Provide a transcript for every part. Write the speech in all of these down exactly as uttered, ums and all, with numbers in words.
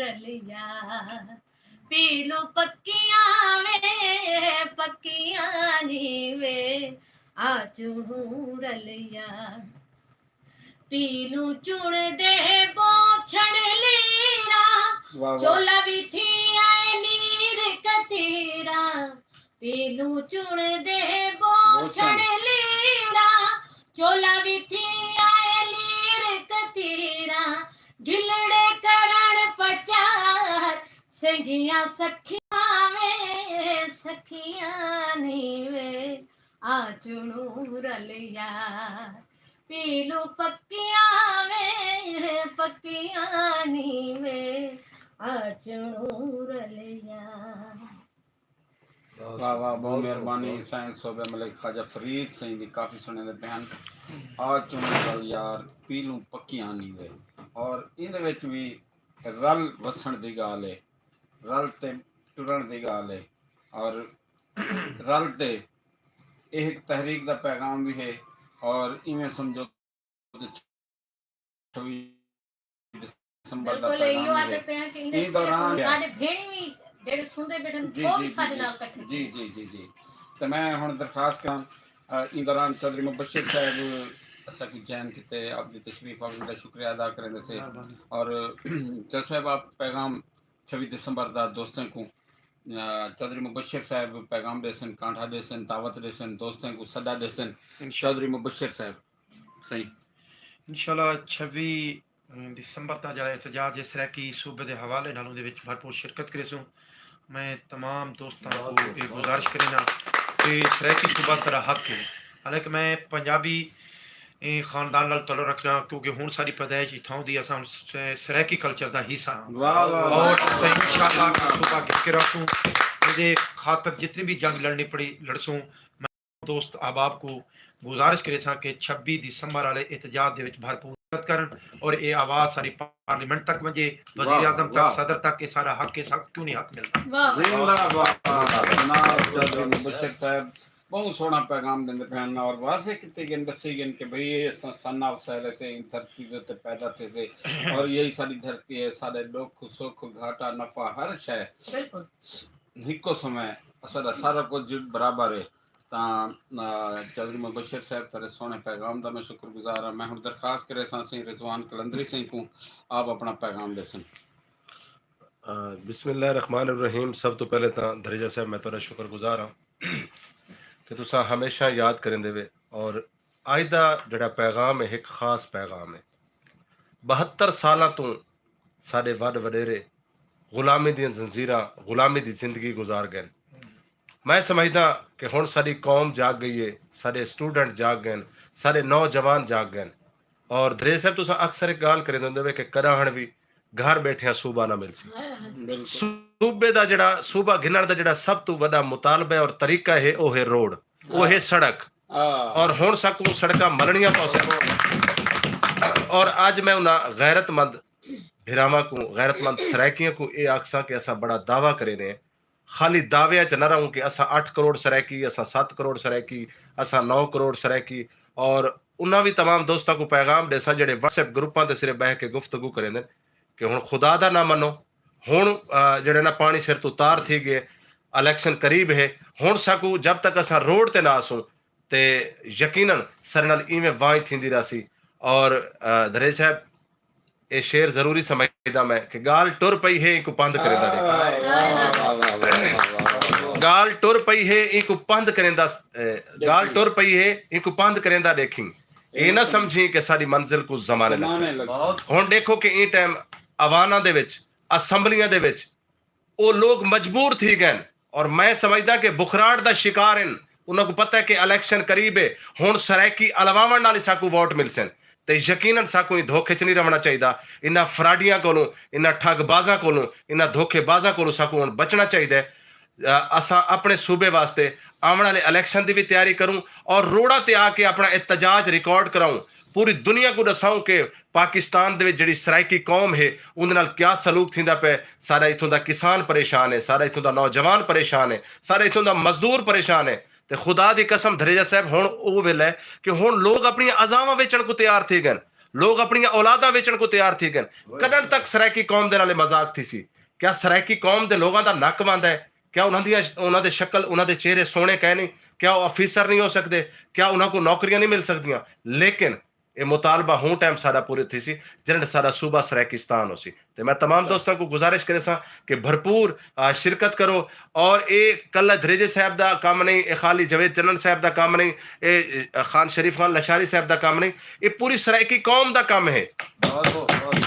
رلیا۔ پیلوں پکیاں وے، پکیاں نی وے، آ چنڑوں رلیا۔ پیلوں چنڑ دے بوچھڑ لیراں، واہ واہ۔ چولا وی تھی آئے نیر کتیراں۔ پیلوں چنڑ دے بوچھڑ بوچھڑ۔ لیراں، چولا وی تھی آئے نیر کتیراں۔ ڈھلڑے کرن پچار، سنگیاں سکھیاں وے، سکھیاں نی وے، آ چنڑوں رلیا۔ پیلوں پکیاں وے، پکیاں نی وے، آ چنڑوں رلیا۔ واہ واہ، بہت مہربانی۔ سائیں صوبے ملک خواجہ فرید سائیں دی، کافی سنڑیندے پئے ہن۔ آ چنڑوں رل یار، پیلوں پکیاں نی وے۔ اور ایندے وچ وی رل وسنڑ دی گالھ ہے، رل تے ٹرنڑ دی گالھ ہے، اور رل تے اے ہک تحریک دا پیغام وی ہے، اور ایویں سمجھو تے چھوی دسمبر دا بالکل، ایہو پیغام وی آہدے ہے۔ پئے ہاں کہ ایندے ایں سرے دوران کولوں ساڈے بھیݨیں وی جیڑھے سݨدے ٻیٹھن، جی، او وی جی، جی، ساڈے جی۔ نال کٹھے جی، تھئے۔ جی، جی، جی۔ تے میں ہݨ درخواست کراں، آ، ایں دوران چوہدری مبشر صاحب اساکوں جوائن کیتے، آپ دی تشریف آوری دا شکریہ ادا کریندے سے۔ مہربانی۔ اور جج صاحب، آپ پیغام چھوی دسمبر دا دوستیں کوں، آ، چوہدری مبشر صاحب پیغام ݙیسن، کانڈھا ݙیسن، دعوت ݙیسن، دوستیں کوں سݙا ݙیسن۔ انشاءاللہ۔ چوہدری مبشر صاحب، صحیح۔ انشاءاللہ چھوی دسمبر دا جیڑھا احتجاج ہے سرائیکی صوبے دے حوالے نال، اوندے وچ بھرپور شرکت کریسوں۔ میں تمام دوستاں کوں اے گزارش کرینداں کہ سرائیکی صوبہ ساڈا حق ہے۔ حالانکہ میں پنجابی ایں خاندان نال تعلق رکھداں، کیونکہ ہݨ ساݙی پیدائش اتھاؤں دی، اساں ہݨ س-، سرائیکی کلچر دا حصہ ہاں۔ واہ، واہ، واہ۔ اور اساں انشاءاللہ صوبہ گھن کے رہسوں۔ ایندے خاطر جتنی بھی جنگ لڑݨی پڑی، لڑسوں۔ میں دوست احباب کوں گزارش کریساں کہ چھبی دسمبر والے احتجاج دے وچ بھرپور شرکت کرن اور اے آواز ساری پارلیمنٹ تک ونڄے، وزیر واہ، اعظم تک، واہ۔ صدر تک، اے سارا حق ہے، ساکوں کیوں نہیں حق ملدا؟ واہ۔ زندہ باد جناب چوہدری مبشر صاحب۔ ٻہوں سوہݨا پیغام ݙیندے پئے ہن اور واضح کیتے ڳئے، ݙسے ڳئے کہ بھئی، اے اساں سن آف سیل سے، ایں دھرتی دے اتے پیدا تھیسے اور یہی ساݙی دھرتی ہے، ساݙے ݙکھ، سکھ، گھاٹا، نفع، ہر شے بالکل۔ ہکو سمے ساݙا سارا کجھ برابر ہے۔ تاں، آ، چوہدری مبشر صاحب، تیݙے سوہݨے پیغام دا میں شکر گزار ہاں۔ میں ہݨ درخواست کریساں سئیں رضوان قلندری سئیں کوں، آپ اپݨا پیغام ݙیسن۔ آ، بسم اللہ الرحمن الرحیم۔ سب توں پہلے تاں دھریجہ صاحب، میں تہاݙا شکر گزار ہاں کہ تساں ہمیشہ یاد کریندے وے، اور اڄ دا جیڑھا پیغام ہے، ہک خاص پیغام ہے۔ بہتر سالاں توں ساݙے وݙ وݙیرے غلامی دیاں زنجیراں، غلامی دی زندگی گزار ڳئن۔ میں سمجھداں کہ ہݨ ساݙی قوم جاڳ ڳئی ہے، ساݙے اسٹوڈنٹ جاڳ ڳئن، ساݙے نوجوان جاڳ ڳئن۔ اور دھریجہ صاحب، تساں اکثر ہک ڳالھ کریندے ہوندے وے کہ کݙاہݨ وی گھر ٻیٹھیاں صوبہ نہ ملسی۔ بالکل۔ صوبے دا جیڑھا، صوبہ گھنݨ دا جیڑھا سب توں وݙا مطالبہ ہے اور طریقہ ہے، او ہے روڈ، او ہے سڑک۔ ہاں۔ اور ہݨ ساکوں سڑکاں ملݨیاں پوسن۔ اور اڄ میں انہاں غیرت مند بھراواں کوں، غیرت مند سرائیکیاں کوں اے آکھساں کہ اساں بڑا دعویٰ کرینے، خالی دعویاں چ نہ رہوں کہ اساں اٹھ کروڑ سرائیکی، اساں ست کروڑ سرائیکی، اساں نو کروڑ سرائیکی، اور انہاں وی تمام دوستاں کوں پیغام ݙیساں جیڑھے واٹس ایپ گروپاں تے صرف ٻہہ کے گفتگو کریندن کہ ہݨ خدا دا ناں منو، ہݨ، آ، جیڑھے نا پاݨی سر توں تار تھی ڳئے، الیکشن قریب ہے، ہݨ ساکوں جب تک اساں روڈ تے نہ آسوں تے یقیناً سارے نال ایویں وانڄ تھیندی رہسی۔ اور، آ، دھریجہ صاحب، اے شعر ضروری سمجھدا میں کہ ڳالھ ٹر پئی ہے، اینکوں پندھ کریندا ݙیکھیں۔ واہ، واہ، واہ۔ ڳالھ ٹر پئی ہے، اینکوں پندھ کریندا، اے، ڳالھ ٹر پئی ہے، اینکوں پندھ کریندا ݙیکھیں۔ اے نہ سمجھیں کہ ساݙی منزل کوں زمانے لڳسن۔ زمانے لڳسن۔ ہݨ ݙیکھو کہ ایں ٹائم اواناں دے وچ، اسمبلیاں دے وچ او لوک مجبور تھی ڳئن۔ اور میں سمجھداں کہ بکھراٹ دا شکار ہن، انہاں کوں پتہ ہے کہ الیکشن قریب ہے، ہݨ سرائیکی الواوݨ نال ہی ساکوں ووٹ ملسن۔ تے یقیناً ساکوں ایں دھوکے چ نہیں رہوݨا چاہیدا۔ انہاں فراڈیاں کولوں، انہاں ٹھگ بازاں کولوں، انہاں دھوکے بازاں کولوں ساکوں ہݨ بچݨا چاہیدا ہے۔ آ، اساں اپݨے صوبے واسطے آوݨ والے الیکشن دی وی تیاری کروں اور روڈاں تے آ کے اپݨا احتجاج ریکارڈ کراؤں۔ پوری دنیا کوں ݙساؤں کہ پاکستان دے وچ جیڑھی سرائیکی قوم ہے، اوندے نال کیا سلوک تھیندا پئے۔ سارا اتھوں دا کسان پریشان ہے، سارا اتھوں دا نوجوان پریشان ہے، سارا اتھوں دا مزدور پریشان ہے۔ تے خدا دی قسم دھریجہ صاحب، ہݨ او ویلھا ہے کہ ہݨ لوک اپݨیاں ازاواں ویچݨ کوں تیار تھی ڳئن۔ لوگ اپنیاں اولاداں ویچن کوں تیار تھی گئن۔ کݙݨ تک سرائیکی قوم دے نال مذاق تھیسی؟ کیا سرائیکی قوم دے لوگاں دا نک واندا ہے؟ کیا انہاں دیاں، انہاں دے شکل، انہاں دے چہرے سوہݨے کائے نہیں؟ کیا او آفیسر نہیں ہو سڳدے؟ کیا انہاں کوں نوکریاں نہیں مل سڳدیاں؟ لیکن اے مطالبہ ہوں ٹائم ساݙا پورے تھیسی، جݙݨ ساݙا صوبہ سرائیکستان ہوسی۔ تے میں تمام دوستاں کوں گزارش کریساں کہ بھرپور، آ، شرکت کرو۔ اور اے کلہ دھریجے صاحب دا کم نہیں، اے خالی جاوید چنن صاحب دا کم نہیں، اے، اے، خان شریف خان لشاری صاحب دا کم نہیں، اے پوری سرائیکی قوم دا کم ہے۔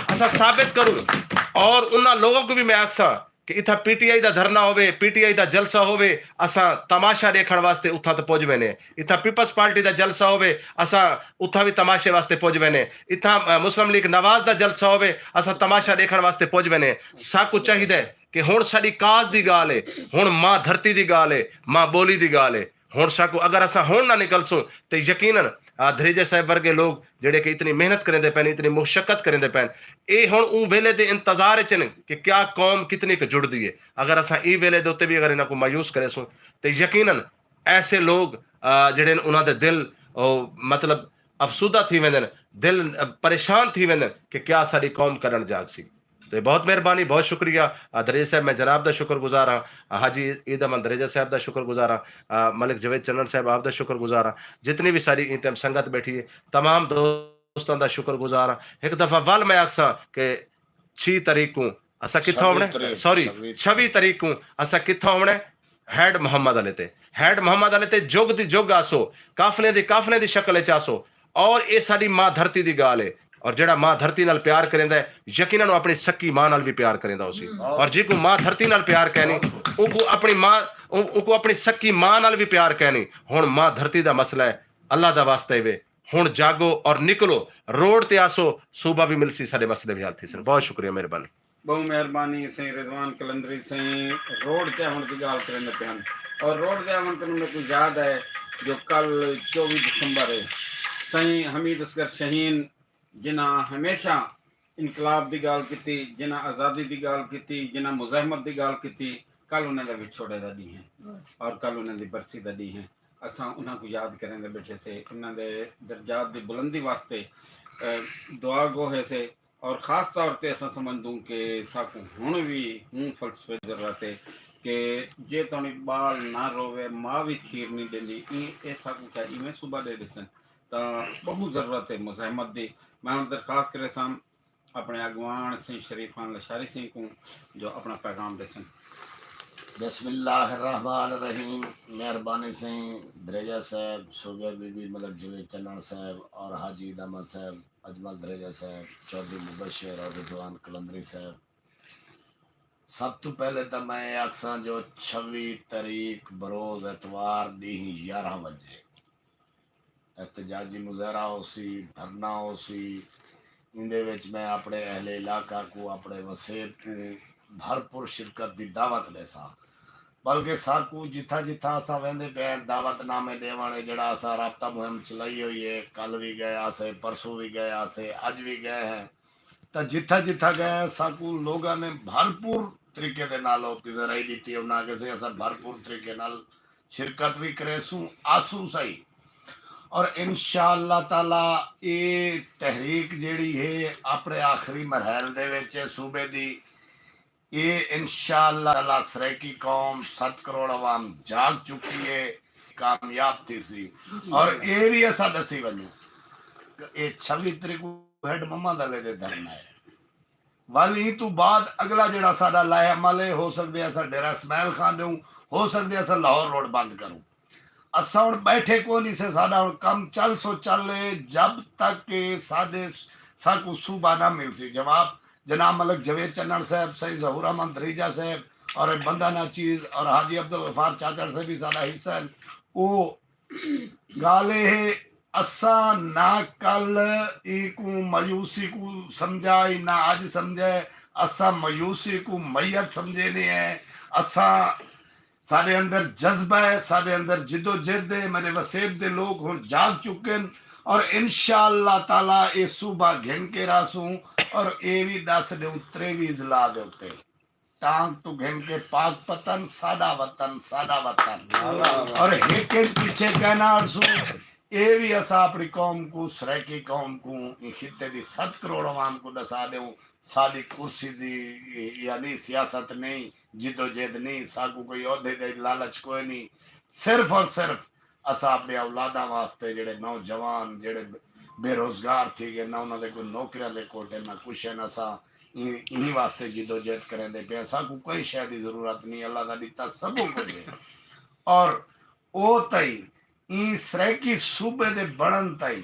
اساں ثابت کروں۔ اور انہاں لوگوں کو بھی میں آکھساں کہ اتھاں پی ٹی آئی دا دھرنا ہووے، پی ٹی آئی دا جلسہ ہووے، اساں تماشا ݙیکھݨ واسطے اتھاں تے پڄ ویندے ہیں۔ اتھاں پیپلز پارٹی دا جلسہ ہووے، اساں اتھاں وی تماشے واسطے پڄ ویندے ہیں۔ اتھاں، آ، مسلم لیگ نواز دا جلسہ ہووے، اساں تماشا ݙیکھݨ واسطے پڄ ویندے ہیں۔ ساکوں چاہیدا ہے کہ ہݨ ساݙی کاز دی ڳالھ ہے، ہݨ ماں دھرتی دی ڳالھ ہے، ماں ٻولی دی ڳالھ ہے۔ ہݨ ساکوں، اگر اساں ہݨ نہ نکلسوں تے یقیناً، آ، دھریجہ صاحب ورگے لوگ جیڑھے کہ اتنی محنت کریندے پئن، اتنی مشقت کریندے پئن، اے ہݨ اوں ویلے دے انتظار اچ ہن کہ کیا قوم کتنی ک جڑدی ہے۔ اگر اساں ایں ویلے دے اتے وی اگر انہاں کوں مایوس کریسوں تے یقیناً ایسے لوگ، آ، جیڑھے ہن، انہاں دے دل، او، مطلب، افسودہ تھی ویندن، دل، آ، پریشان تھی ویندن کہ کیا ساݙی قوم کݙݨ جاڳسی۔ تے بہت مہربانی، بہت شکریہ، آ، دھریجہ صاحب، میں جناب دا شکر گزار ہاں، آ، حاجی عید احمد دھریجہ صاحب دا شکر گزار ہاں، آ، ملک جاوید چنن صاحب آپ دا شکر گزار ہاں، جتنی وی ساری ایں ٹائم سنگت بیٹھی ہے، تمام دوستاں دا شکر گزار ہاں۔ ہک دفعہ ول میں آکھساں کہ چھی تاریخ کوں اساں کتھاں ہووݨے؟ سوری، چھوی تاریخ کوں اساں کتھاں ہووݨے؟ ہیڈ محمد علی تے۔ ہیڈ محمد علی تے جگ دی جگ آسو، قافلے دی قافلے دی شکل اچ آسو۔ اور اے ساݙی ماں دھرتی دی ڳالھ ہے۔ اور جیڑھا ماں دھرتی نال پیار کریندا ہے، یقیناً او اپݨی سکی ماں نال وی پیار کریندا ہوسی۔ اور جیکوں ماں دھرتی نال پیار کینی، اونکوں اپݨی ماں، اون-، اونکوں اپݨی سکی ماں نال وی پیار کینی۔ ہݨ ماں دھرتی دا مسئلہ ہے، اللہ دا واسطہ ہے وے۔ ہݨ جاڳو اور نکلو، روڈ تے آسو، صوبہ وی ملسی، ساݙے مسئلے وی حل تھیسن۔ بہت شکریہ، مہربانی۔ ٻہوں مہربانی سئیں رضوان قلندری سئیں، روڈ تے آوݨ دی ڳالھ کریندے پئے ہن۔ اور روڈ تے آوݨ کنوں میکوں یاد ہے جو کل چووی دسمبر ہے، سئیں حمید اصغر شاہین جنہاں ہمیشہ انقلاب دی ڳالھ کیتی، جنہاں آزادی دی ڳالھ کیتی، جنہاں مزاحمت دی ڳالھ کیتی، کل انہاں دے وچھوڑے دا ݙینہہ ہے اور کل انہاں دی برسی دا ݙینہہ ہے۔ اساں انہاں کوں یاد کریندے ٻیٹھے سے، انہاں دے درجات دی بلندی واسطے، اے، دعا گو ہے سے۔ اور خاص طور تے اساں سمجھدوں کہ ساکوں ہݨ وی اوں فلسفے دی ضرورت ہے کہ جے توݨی ٻال نہ رووے، ماء وی کھیر نی ݙیندی۔ ایں، اے ساکوں کیا ایویں صوبہ ݙے ݙیسن؟ تاں ٻہوں ضرورت ہے مزاحمت دی۔ میں ہݨ درخواست کریساں اپݨے اڳواݨ سئیں شریف خان لشاری سئیں کوں جو اپݨا پیغام ݙیسن۔ بسم اللہ الرحمن الرحیم۔ مہربانی سئیں دھریجہ صاحب، صوبیہ بی بی ملک جاوید چنن صاحب اور حاجی عید احمد صاحب، اجمل دھریجہ صاحب، چوہدری مبشر اور رضوان قلندری صاحب۔ سب توں پہلے تاں میں اے آکھساں جو چھوی تاریخ بروز اتوار ݙینہہ یارہاں وڄے احتجاجی مظاہرہ ہوسی، دھرنا ہوسی۔ ایندے وچ میں اپݨے اہل علاقہ کوں، اپݨے وسیب کوں بھرپور شرکت دی دعوت ݙیساں۔ بلکہ ساکوں جتھاں جتھاں اساں ویندے پئے ہیں، دعوت نامے ݙیوݨ ہے، جیڑھا اساں رابطہ مہم چلائی ہوئی ہے، کل وی ڳئے ہاسے، پرسوں وی ڳئے ہاسے، اڄ وی ڳئے ہیں۔ تاں جتھاں جتھاں ڳئے ہیں، ساکوں لوگاں نے بھرپور طریقے دے نال او پذیرائی ݙتی ہے۔ انہاں آکھیا سے اساں بھرپور طریقے نال شرکت وی کریسوں، آسوں سہی۔ اور انشاءاللہ تعالیٰ اے تحریک جیڑھی ہے اپݨے آخری مرحل دے وچ ہے صوبے دی۔ اے انشاءاللہ تعالیٰ سرائیکی قوم، ست کروڑ عوام جاڳ چکی ہے، کامیاب تھیسی۔ اور اے وی اساں ݙسی ونڄوں کہ اے چھوی تاریخ کوں ہیڈ محمد علی دے دھرنا ہے۔ ول ایں توں بعد اڳلا جیڑھا ساݙا لائحہ عمل ہے، ہو سڳدے اساں ڈیرہ اسماعیل خان ݙیوں، ہو سڳدے اساں لاہور روڈ بند کروں۔ اساں ہݨ ٻیٹھے کونی سے، ساݙا ہݨ کم چل سو چل ہے، جب تک کہ ساݙے، ساکوں صوبہ نہ ملسی۔ جواب جناب ملک جاوید چنن صاحب، سئیں ظہور احمد دھریجہ صاحب اور بندہ ناچیز اور حاجی عبدالغفار چاچڑ صاحب وی ساݙا حصہ ہن۔ او ڳالھ اے ہے، اساں نہ کل اینکوں مایوسی کوں سمجھا ہئی، نہ اڄ سمجھا ہے۔ اساں مایوسی کوں میت سمجھیندے ہیں۔ اساں، ساݙے اندر جذبہ ہے، ساݙے اندر جدوجہد ہے۔ میݙے وسیب دے لوک ہݨ جاڳ چکن اور انشاءاللہ تعالیٰ اے صوبہ گھن کے رہسوں اور اے وی ݙس ݙیوں تریوی اضلاع دے اتے۔ ٹانگ توں گھن کے پاک پتن، ساݙا وطن، ساݙا وطن۔ اور ہک ہک پچھے کائنا ہٹسوں، اے وی اساں اپݨی قوم کوں، سرائیکی قوم کوں، ایں خطے دی ست کروڑ عوام کوں ݙسا ݙیوں، ساݙی کرسی دی یعنی سیاست نہیں، جدوجہد نہیں، ساکوں کوئی عہدے دی لالچ کوئے نہیں۔ صرف اور صرف اساں اپݨے اولاداں واسطے، جیڑھے نوجوان، جیڑھے بے روزگار تھی ڳئے، نہ انہاں دے کوئی نوکریاں دے کوٹے، نہ کچھ ہن، اساں ایں ایں واسطے جدوجہد کریندے پئے ہیں۔ ساکوں کوئی شے دی ضرورت نہیں، اللہ دا ݙتا سبھوں کجھ ہے۔ اور او تئیں، ایں سرائیکی صوبے دے بݨݨ تئیں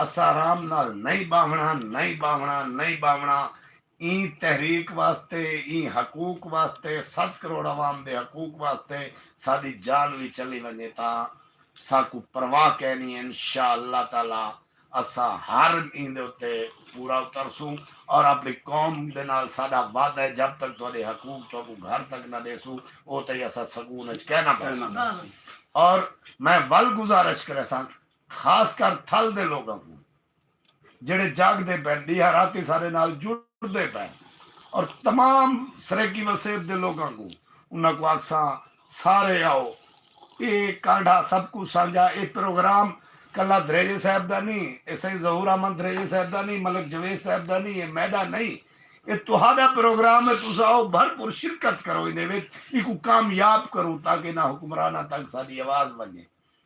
اساں آرام نال نئیں ٻاہوݨا، نئیں ٻاہوݨا، نئیں ٻاہوݨا۔ ایں تحریک واسطے، ایں حقوق واسطے، ست کروڑ عوام دے حقوق واسطے ساݙی جان وی چلی ونڄے تاں ساکوں پرواہ کائنی۔ انشاءاللہ تعالیٰ اساں ہر ایندے اتے پورا اترسوں، اور اپݨی قوم دے نال ساݙا وعدہ ہے، جب تک تہاݙے حقوق تہاکوں گھر تک نہ ݙیسوں، او تئیں اساں سکون اچ کائنا ٻہسوں۔ اور میں ول گزارش کریساں، خاص کر تھل دے لوکاں کوں، جیڑھے جاڳدے پئن، ݙینہہ راتی ساݙے نال جڑدے پئن، اور تمام سرائیکی وسیب دے لوکاں کوں، انہاں کوں آکھساں، سارے آؤ، اے کانڈھا سب کوں سانجھا۔ اے پروگرام کلھا دھریجے صاحب دا نی، اے سئیں ظہور احمد دھریجے صاحب دا نی، ملک جاوید صاحب دا نی، اے میݙا نئیں، اے تہاݙا پروگرام ہے۔ تساں آؤ، بھرپور شرکت کرو ایندے وچ، ایکوں کامیاب کرو تاکہ انہاں حکمراناں تک ساݙی آواز ونڄے۔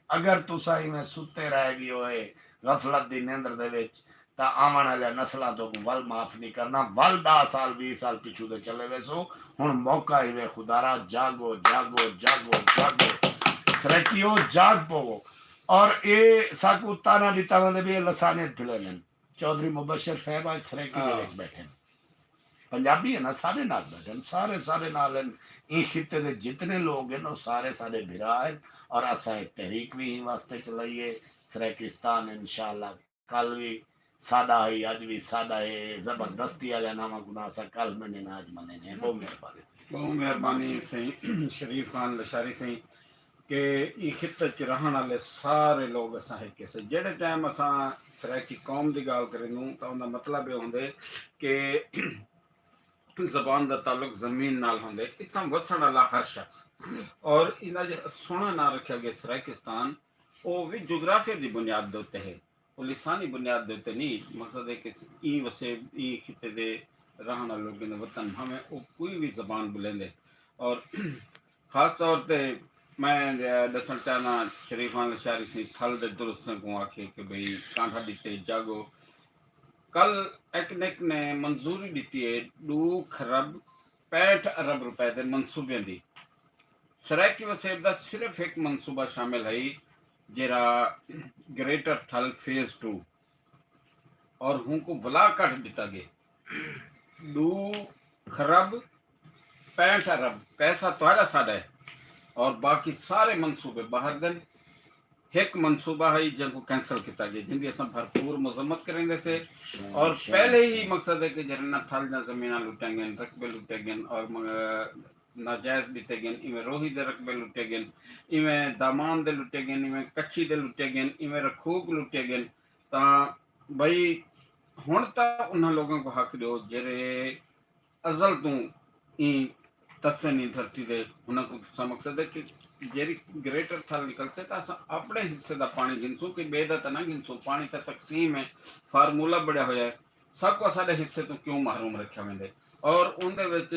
اگر تساں ایویں ستے رہ ڳیوے غفلت دی نندر دے وچ، تاں آوݨ آلیاں نسلاں تہاکوں ول معاف نی کرݨاں۔ ول ݙاہ سال، ویہہ سال پچھوں دے چلے ویسو، ہݨ موقع ہیوے، خدارا جاڳو، جاڳو، جاڳو، جاڳو۔ سرائیکیو جاڳ پوو۔ اور اے ساکوں طعنہ ݙتا ویندے پئے، لسانیت پھلیندن۔ چوہدری مبشر صاحب اڄ سرائیکی دے وچ ٻیٹھن۔ پنجابی ہن نا، ساݙے نال ٻیٹھن، سارے ساݙے نال ہن۔ ایں خطے دے جتنے لوگ ہن، او سارے ساݙے بھرا ہن، اور اساں اے تحریک وی ایں واسطے چلائی ہے۔ سرائیکستان انشاءاللہ کل وی ساݙا ہئی، اڄ وی ساݙا ہے۔ زبردستی آلیاں ناواں کوں نہ اساں کل منیندے، نہ اڄ منیندے ہیں۔ ٻہوں مہربانی۔ ٻہوں مہربانی سئیں شریف خان لشاری سئیں، کہ ایں خطے اچ رہݨ آلے سارے لوگ اساں ہک ہسے۔ جیڑھے ٹائم اساں سرائیکی قوم دی ڳالھ کریندوں تاں اوندا مطلب اے ہوندے کہ زبان دا تعلق زمین نال ہوندے، اتھاں وسݨ آلا ہر شخص۔ اور ایندا جیڑھا سوہݨا ناں رکھیا ڳئے سرائیکستان، او وی جغرافیہ دی بنیاد دے اتے ہے، او لسانی بنیاد دے اتے نی۔ مقصد ہے کہ ایں وسیب، ایں خطے دے رہݨ آلے لوگیں دے وطن بھانویں او کوئی وی زبان ٻولیندے۔ اور خاص طور تے میں ݙسݨ چاہنداں، شریف خان لشاری سئیں تھل دے درستیں کوں آکھے کہ بھئی کانڈھا ݙتے جاڳو۔ کل ایکنک نے منظوری ݙتی ہے ݙو کھرب پینہٹھ ارب روپے دے منصوبیں دی۔ سرائیکی وسیب دا صرف ہک منصوبہ شامل ہئی، جیڑھا گریٹر تھل فیز ٹو، اور ہونکوں ولا کڈھ ݙتا ڳئے۔ ݙو کھرب پینہٹھ ارب پیسہ تہاݙا ساݙا ہے، اور باقی سارے منصوبے ٻاہر دن۔ ہک منصوبہ ہئی جینکوں کینسل کیتا ڳئے، جیندی اساں بھرپور مذمت کریندے سے۔ اور پہلے ہی مقصد ہے کہ جیڑھے نہ تھل دیاں زمیناں لٹیاں ڳئن، رقبے لٹے ڳئن، اور مگ-، ناجائز ݙتے ڳئن، ایویں روہی دے رقبے لٹے ڳئن، ایویں دامان دے لٹے ڳئن، ایویں کچھی دے لٹے ڳئن، ایویں رکھوک لٹے ڳئن۔ تاں بھئی ہݨ تاں انہاں لوگاں کوں حق ݙیو جیڑھے ازل توں ایں تسن ایں دھرتی دے، انہاں کوں تساں مقصد ہے کہ جیڑھی گریٹر تھل نکلسے تاں اساں اپݨے حصے دا پاݨی گھنسوں، کہ ٻئے دا تاں نہ گھنسوں۔ پاݨی تاں تقسیم ہے، فارمولا بݨیا ہویا ہے، ساکوں اساݙے حصے توں کیوں محروم رکھیا ویندے؟ اور اوندے وچ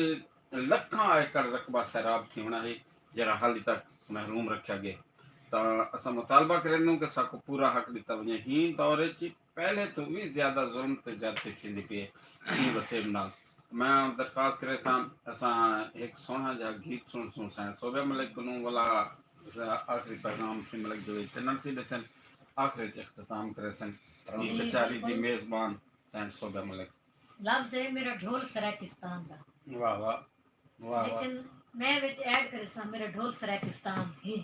لکھاں ایکڑ رقبہ سیراب تھیوݨا ہے، جیڑھا حالی تک محروم رکھیا ڳئے۔ تاں اساں مطالبہ کریندوں کہ ساکوں پورا حق ݙتا ونڄے۔ ہیں دور اچ پہلے توں وی زیادہ ظلم تے زیادتی تھیندی پئی ہے ایں وسیب نال۔ میں درخواست کریساں، اساں ہک سوہݨا جیہا گیت سݨسوں سائیں صوبہ ملک کنوں، ولا آخری پیغام سئیں ملک جاوید چنݨ سئیں ݙیسن، آخر اچ اختتام کریسن۔ ایں کچاری دی میزبان سائیں صوبہ ملک۔ لفظ ہے میرا ڈھول سرائیکستان دا۔ واہ واہ، واہ واہ۔ لیکن میں وچ ایڈ کریساں، میرا ڈھول سرائیکستان ہے،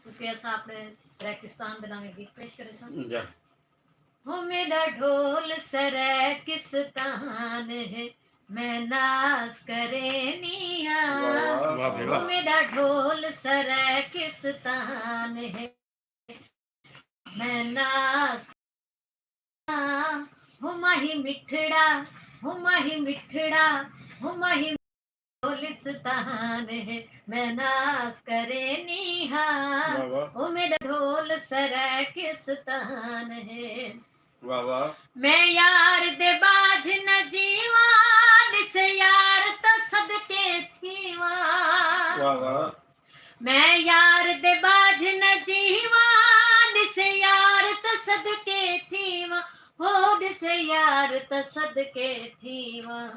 کیونکہ اساں اپݨے سرائیکستان دے ناویں گیت پیش کریساں۔ جا۔ ہو میݙا ڈھول سرائیکستان ہے، میں ناز کرینی ہاں۔ واہ واہ۔ واہ بھائی واہ۔ ہو میݙا ڈھول سرائیکستان ہے، میں ناز، ہو ماہی مٹھڑا، ہو ماہی مٹھڑا، ہو ماہی ڈھول پاکستان ہے، میں ناز کرینی ہاں۔ واہ واہ۔ او میݙا ڈھول سرائیکستان ہے۔ واہ واہ۔ میں یار دے ٻاجھ نہ جیواں، ݙس یار تاں صدقے تھیواں۔ واہ واہ۔ میں یار دے ٻاجھ نہ جیواں، ݙس یار تاں صدقے تھیواں، ہو ݙس یار تاں صدقے تھیواں۔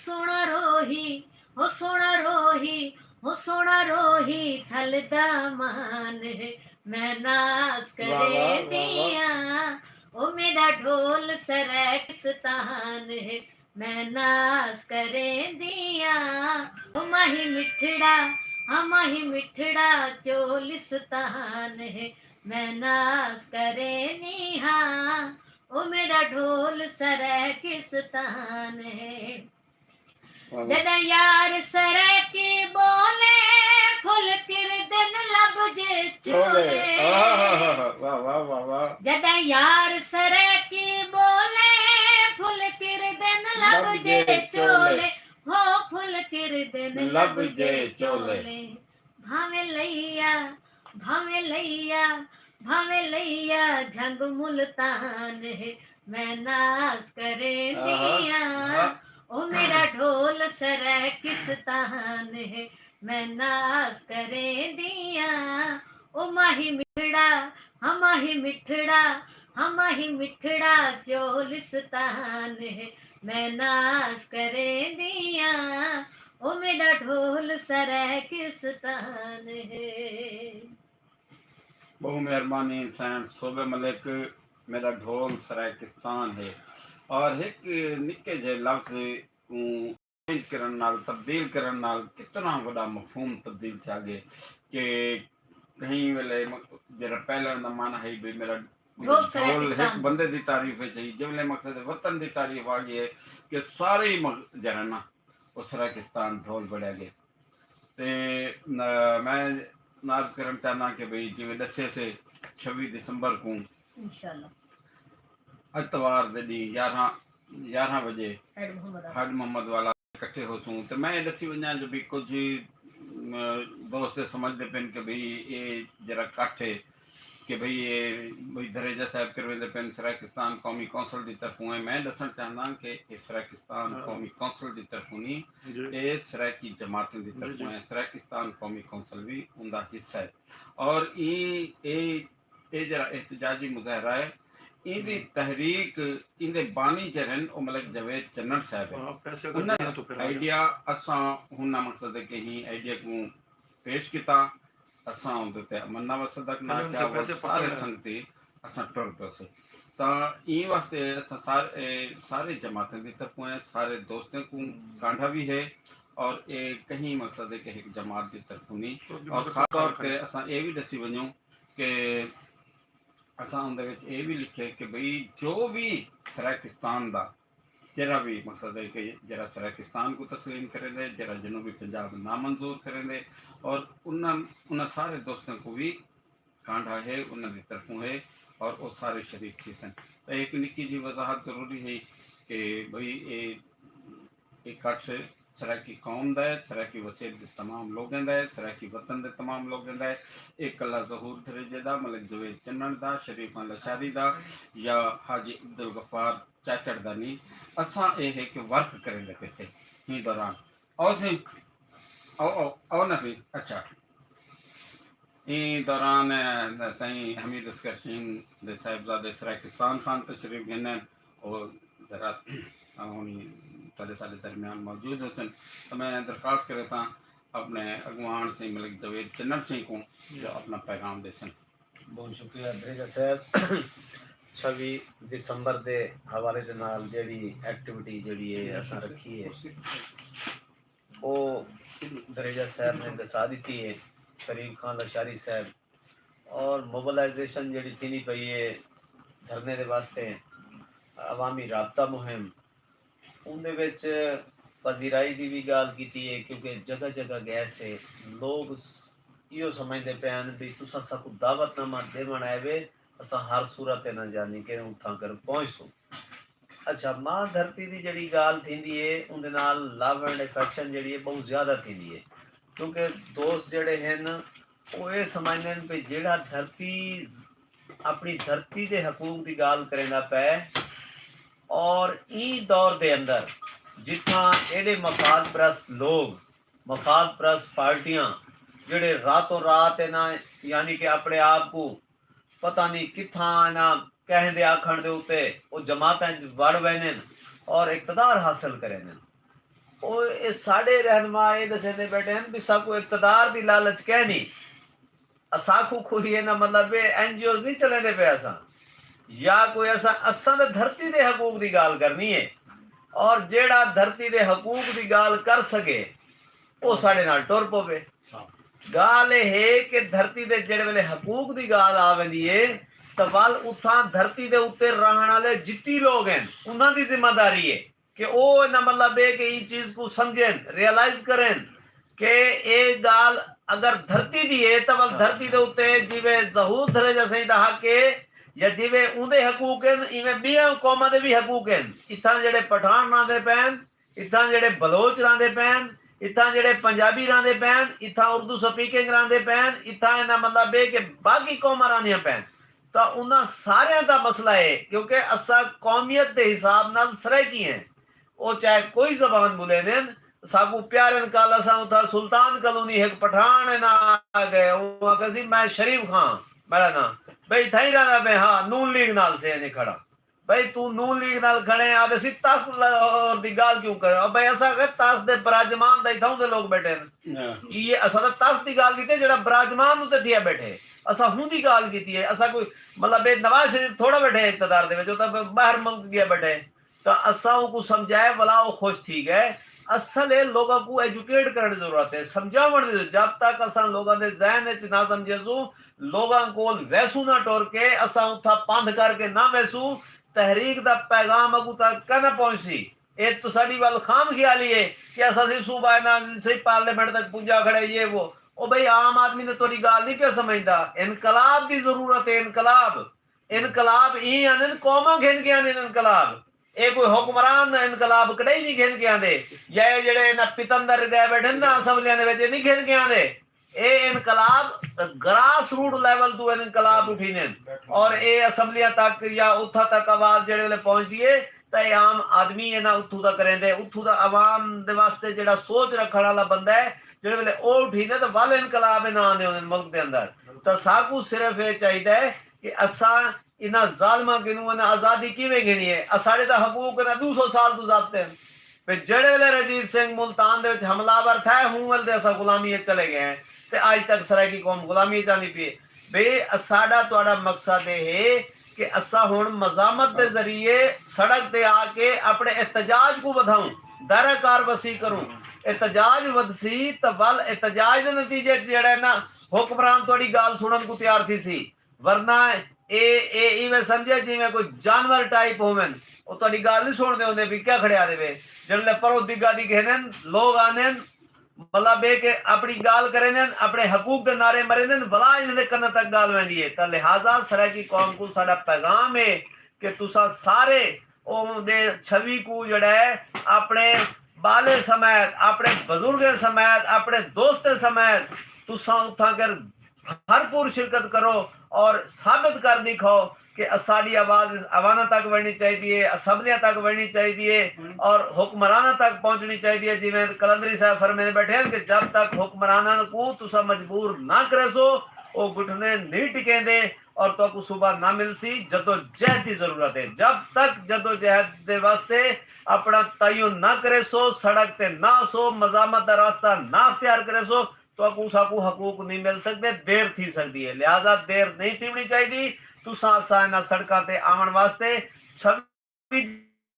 سوہݨا روہی، ہو سوہݨا روہی، ہو سوہݨا روہی، ڈھل دا مان ہے، میں ناز واہ واہ، واہ واہ۔ کریندی آں۔ او میݙا ڈھول سرائیکستان ہے، میں ناز کریندی آں۔ او ماہی مٹھڑا، ہاں ماہی مٹھڑا چولستان ہے، میں ناز کریندی ہاں۔ او میݙا ڈھول سرائیکستان ہے۔ واہ واہ۔ جݙاں یار سرائیکی ٻولے، پھل کردن لب جے چولے۔ چولے۔ آہا، واہ واہ، واہ واہ۔ جݙاں یار سرائیکی ٻولے، پھل کردن لب لب جے جے چولے۔ چولے۔ ہو پھل کردن لب لب جے جے چولے۔ چولے۔ بھانویں لئیا، بھانویں لئیا، بھانویں لئیا جھنگ ملتان ہے، میں ناز کریندی آہا، آں۔ آہا۔ او میݙا ڈھول سرائیکستان ہے، میں ناز کریندی آں۔ او ماہی مٹھڑا، ہاں ماہی مٹھڑا، ہاں ماہی مٹھڑا چولستان ہے، میں ناز کریندی آں۔ او میݙا ڈھول سرائیکستان ہے۔ ٻہوں مہربانی سائیں صوبے ملک، میݙا ڈھول سرائیکستان ہے۔ اور ہک نکے جھے لفظ کوں چینج کرݨ نال، تبدیل کرݨ نال کتنا وݙا مفہوم تبدیل تھیا ڳئے کہ کہیں ویلے م-، جیڑھا پہلے اوندا معنی ہئی بھئی میݙا ڈھول ڈھول ہک سرائیکستان۔ بندے دی تعریف وچ ہئی، جیں ویلے مقصد وطن دی تعریف آ ڳئی ہے کہ سارے ہی م-، جیڑھا نا او سرائیکستان ڈھول بݨیا ڳئے۔ تے ن-، میں عرض کرݨ چاہنداں کہ بھئی جیویں ݙسے سے چھوی دسمبر کوں انشاءاللہ۔ اتوار دے ݙینہہ یارہاں، یارہاں وڄے ہیڈ محمد والا۔ ہیڈ محمد والا اکٹھے ہوسوں۔ تے میں اے ݙسی ونڄاں جو بھئی کجھ، م، دوست اے سمجھدے پن کہ بھئی اے جیڑھا اکٹھ ہے کہ بھئی اے بھئی دھریجہ صاحب کرویندے پن، سرائیکستان قومی کونسل دی طرفوں ہے۔ میں ݙسݨ چاہنداں کہ اے سرائیکستان ہاں۔ قومی کونسل دی طرفوں نہیں، جی۔ اے سرائیکی جماعتیں دی جی، طرفوں جی۔ ہے۔ سرائیکستان قومی کونسل وی اوندا حصہ ہے۔ اور ایں، اے اے جیڑھا احتجاجی مظاہرہ ہے، ایندی ہوں۔ تحریک، ایندے بانی جیڑھے ہن، او ملک جاوید چنڑ صاحب ہن۔ ہاں، پیسے اگر انہاں دیاں تو پھر آ جاؤ۔ آئیڈیا اساں ہن، مقصد ہے کہ ایں آئیڈیا کوں پیش کیتا، اساں اوندے تے امن نامہ صدق نہ پہلے ان کیا، سے وہ پیسے پکڑ سارے لے۔ سنگتی اساں ٹر پئے سے۔ تاں ایں واسطے اساں سارے، سارے جماعتیں دی طرفوں ہے، سارے دوستیں کوں ہوں۔ کانڈھا وی ہے، اور اے کہیں مقصد ہے کہ ہک جماعت دی طرفوں نہیں۔ تو بھی اور مدد خاص طور کر تے اساں اے وی ݙسی ونڄوں کہ اساں اوندے وچ اے وی لکھے کہ بھئی جو وی سرائیکستان دا جیڑھا وی مقصد ہے کہ جیڑھا سرائیکستان کوں تسلیم کریندے، جیڑھا جنوبی پنجاب نامنظور کریندے، اور انہاں، انہاں سارے دوستاں کوں وی کانڈھا ہے، انہاں دی طرفوں ہے، اور او سارے شریک تھیسن۔ تے ہک نکی جی وضاحت ضروری ہے کہ بھئی اے اکٹھ سرائیکی قوم دا ہے، سرائیکی وسیب دے تمام لوگیں دا ہے، سرائیکی وطن دے تمام لوگیں دا ہے۔ اے کلھا ظہور دھریجے دا، ملک جاوید چنڑ دا، شریف خان لشاری دا یا حاجی عبدالغفار چاچڑ دا نی۔ اساں اے ہے کہ ورک کریندے پئے سے ایں دوران۔ او سئیں، او، او، او نہ سئیں، اچھا۔ ایں دوران، اے، سئیں حمید اصغر شین دے صاحبزادے سرائیکستان خان تشریف گھنن۔ او ذرا ہݨ تہاݙے ساݙے درمیان موجود ہوسن۔ تاں میں درخواست کریساں اپݨے اڳواݨ سئیں ملک جاوید چنڑ سئیں کوں جو اپݨا پیغام ݙیسن۔ بہت شکریہ دھریجہ صاحب۔ چھوی دسمبر دے حوالے دے نال جیڑھی ایکٹیویٹی جیڑھی ہے اساں رکھی ہے، او دھریجہ صاحب نے ݙسا ݙتی ہے، شریف خان لشاری صاحب، اور موبلائزیشن جیڑھی تھیندی پئی ہے دھرنے دے واسطے، عوامی رابطہ مہم، اوندے وچ پذیرائی دی وی ڳالھ کیتی ہے، کیونکہ جگہ جگہ ڳئے سے، لوگ س-، ایہو سمجھدے پئے ہن بھئی تساں ساکوں دعوت نامہ ݙیوݨ آئے وے، اساں ہر صورت تے نہ جانی کہ اتھاں کر پہنچسوں۔ اچھا، ماں دھرتی دی جیڑھی ڳالھ تھیندی ہے، اوندے نال لو اینڈ افیکشن جیڑھی ہے، ٻہوں زیادہ تھیندی ہے، کیونکہ دوست جیڑھے ہن، او اے سمجھدے ہن کہ جیڑھا دھرتی، اپݨی دھرتی دے حقوق دی ڳالھ کریندا پئے، اور ایں دور دے اندر جتھاں ایݙے مفاد پرست لوگ، مفاد پرست پارٹیاں، جیڑھے راتوں رات انہاں، یعنی کہ اپݨے آپ کوں پتہ نی کتھاں انہاں کہیں دے آکھݨ دے اتے او جماعتاں اچ وڑ ویندن اور اقتدار حاصل کریندن۔ او اے ساݙے رہنما اے ݙسیندے ٻیٹھے ہن بھی ساکوں اقتدار دی لالچ کینی، اساکوں کوئی اینا مطلب اے این جی اوز نی چلیندے پئے اساں، یا کوئی اساں، اساں تاں دھرتی دے حقوق دی ڳالھ کرنی اے، اور جیڑھا دھرتی دے حقوق دی ڳالھ کر سڳے او ساݙے نال ٹر پووے۔ ڳالھ اے ہے کہ دھرتی دے جیڑھے ویلے حقوق دی ڳالھ آ ویندی اے تاں ول اتھاں دھرتی دے اتے رہݨ آلے جتی لوگ ہن انہاں دی ذمہ داری اے کہ او اینا مطلب اے کہ ایں چیز کوں سمجھن، ریئلائز کرن کہ اے ڳالھ اگر دھرتی دی اے تاں ول دھرتی دے اتے جیویں ظہور دھریجہ سئیں دا حق اے یا جیویں اوندے حقوق ہن، ایویں ٻیاں قوماں دے وی حقوق ہن۔ اتھاں جیڑھے پٹھان رہندے پئے ہن، اتھاں جیڑھے بلوچ رہندے پئے ہن، اتھاں جیڑھے پنجابی رہندے پئے ہن، اتھاں اردو سپیکنگ رہندے پئے ہن، اتھاں اینا مطلب اے کہ باقی قوماں رہندیاں پئے ہن، تاں انہاں ساریاں دا مسئلہ اے، کیونکہ اساں قومیت دے حساب نال سرائیکی ہیں۔ او چاہے کوئی زبان ٻولیندن، ساکوں پیارن۔ کل اساں اتھاں سلطان کالونی ہک پٹھان اینا آ ڳئے، اوں آکھیا سی میں شریف خاں، میݙا ناں، بھئی اتھائیں رہندا پئیں؟ ہا، نون لیگ نال سے اینے کھڑا۔ بھئی توں نون لیگ نال کھڑیں، آہدے سی تخت لاہور دی ڳالھ کیوں کریں؟ او بھئی اساں آکھیا تخت دے براجمان تاں اتھاؤں دے لوک ٻیٹھے ہن۔ ایہ اساں تاں تخت دی ڳالھ کیتی ہے جیڑھا براجمان اتے تھیا ٻیٹھے، اساں ہوندی ڳالھ کیتی ہے۔ اساں کوئی مطلب اے نواز شریف تھوڑا ٻیٹھے اقتدار دے وچ، او تاں ٻاہر ملک ڳیا ٻیٹھے۔ تاں اساں اونکوں سمجھائے ولا او خوش تھی ڳئے۔ اصل اے لوکاں کوں ایجوکیٹ کرݨ دی ضرورت ہے، سمجھاوݨ دی ضرورت۔ جب تک اساں لوکاں دے ذہن اچ نہ سمجھیسوں، لوکاں کول ویسوں نہ ٹر کے، اساں اتھاں پندھ کر کے نہ ویسوں، تحریک دا پیغام اڳوں تک کائناں پہنچسی۔ اے تساݙی ول خام خیالی ہے کہ اساں سی صوبہ اینا سی پارلیمنٹ تک پجا کھڑے یہ وہ۔ او بھئی عام آدمی تاں تہاݙی ڳالھ نی پیا سمجھدا۔ انقلاب دی ضرورت ہے، انقلاب۔ انقلاب ایں آندن، قوماں گھن کے آندن انقلاب۔ اے کوئی حکمران انقلاب کݙاہیں نی گھن کے آندے، یا اے جیڑھے انہاں پتندر ڳئے ٻیٹھن نا اسمبلیاں دے وچ، اے نی گھن کے آندے۔ اے انقلاب گراس روٹ لیول توں انقلاب اٹھیندن، اور اے اسمبلیاں تک یا اتھاں تک آواز جیڑھے ویلے پہنچدی ہے تاں اے عام آدمی انہاں اتھوں دا کریندے، اتھوں دا عوام دے واسطے جیڑھا سوچ رکھݨ والا بندہ ہے، جیڑھے ویلے او اٹھیندے تاں ول انقلاب انہاں آندے ہوندن ملک دے اندر۔ تاں ساکوں صرف اے چاہیدا ہے کہ اساں انہاں ظالماں کنوں انہاں آزادی کیویں گھنی ہے؟ اساݙے تاں حقوق انہاں ݙو سو سال توں ضبط ہن۔ تے جیڑھے ویلے رنجیت سنگھ ملتان دے وچ حملہ آور تھئے، ہوں ویلے تے اساں غلامی اچ چلے ڳئے ہیں۔ تے اڄ تک سرائیکی قوم غلامی اچ آندی پئی ہے۔ بے اساݙا تہاݙا مقصد اے ہے کہ اساں ہݨ مزاحمت دے ذریعے سڑک تے آ کے اپݨے احتجاج کوں ودھاؤں، دائرہ کار وسیع کروں۔ احتجاج ودھسی تاں ول احتجاج دے نتیجے اچ جیڑھا ہے نا حکمران تہاݙی ڳالھ سݨݨ کوں تیار تھیسی۔ ورنہ اے اے ایویں سمجھے جیویں کوئی جانور ٹائپ ہوون۔ او تہاݙی ڳالھ نی سݨدے ہوندے، بھی کیا کھڑے آدے وے؟ جیڑھے پرو دگا دی گھنن، لوگ آندن، مطلب اے کہ اپݨی ڳالھ کریندن، اپݨے حقوق دے نعرے مریندن، ولا انہاں دے کناں تک ڳالھ ویندی ہے۔ تاں لہذا سرائیکی قوم کوں ساݙا پیغام ہے کہ تساں سارے اوندے چھوی کوں جیڑھا ہے اپݨے ٻالیں سمیت، اپݨے بزرگیں سمیت، اپݨے دوستیں سمیت تساں اتھاں کر بھرپور شرکت کرو اور ثابت کر ݙکھاؤ کہ اساݙی آواز اس ایواناں تک ونڄݨی چاہیدی ہے، اسمبلیاں تک ونڄݨی چاہیدی ہے اور حکمراناں تک پہنچݨی چاہیدی ہے۔ جیویں قلندری صاحب فرمیندے ٻیٹھے ہن کہ جب تک حکمراناں کوں تساں مجبور نہ کریسو، او گھٹنے نہیں ٹکیندے اور تہاکوں صوبہ نہ ملسی۔ جدوجہد دی ضرورت ہے۔ جب تک جدوجہد دے واسطے اپݨا تعین نہ کریسو، سڑک تے نہ آسو، مزاحمت دا راستہ نہ اختیار کریسو، تہاکوں ساکوں حقوق نی مل سڳدے، دیر تھی سڳدی ہے۔ لہذا دیر نئیں تھیوݨی چاہیدی۔ تساں اساں انہاں سڑکاں تے آوݨ واسطے چھوی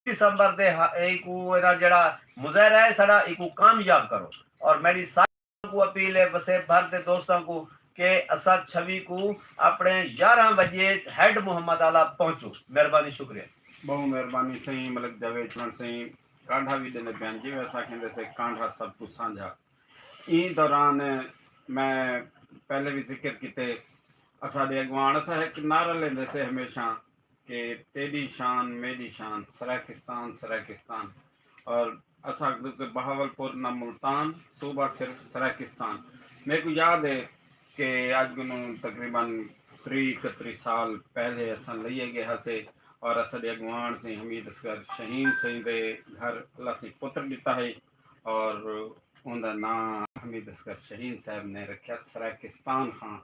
دسمبر دے ہ-، ایکوں ایدا جیڑھا مظاہرہ ہے ساݙا، ایکوں کامیاب کرو۔ اور میݙی سارے کوں اپیل ہے، وسیب بھر دے دوستاں کوں، کہ اساں چھوی کوں اپݨے یارہاں وڄے ہیڈ محمد آلا پہنچوں۔ مہربانی، شکریہ۔ ٻہوں مہربانی سئیں ملک جاوید چوہݨ سئیں۔ کانڈھا وی ݙیندے پئے ہن، جیویں اساں کھیندے سے کانڈھا سب کوں سانجھا۔ ایں دوران میں پہلے وی ذکر کیتے، اساݙے اڳواݨ، اساں ہک نعرہ لیندے سے ہمیشہ کہ تیݙی شان میݙی شان، سرائیکستان، سرائیکستان۔ اور اساں آکھدوں کہ بہاول پور نہ ملتان، صوبہ صرف سرائیکستان۔ میکوں یاد ہے کہ اڄ کنوں تقریباً تریہہ اکتریہہ سال پہلے اساں لئیے ڳئے ہاسے، اور اساݙے اڳواݨ سئیں حمید اصغر شاہین سئیں دے گھر اللہ سئیں پتر ݙتا ہے، اور اوندا ناں حمید اصغر شاہین صاحب نے رکھیا سرائیکستان خان۔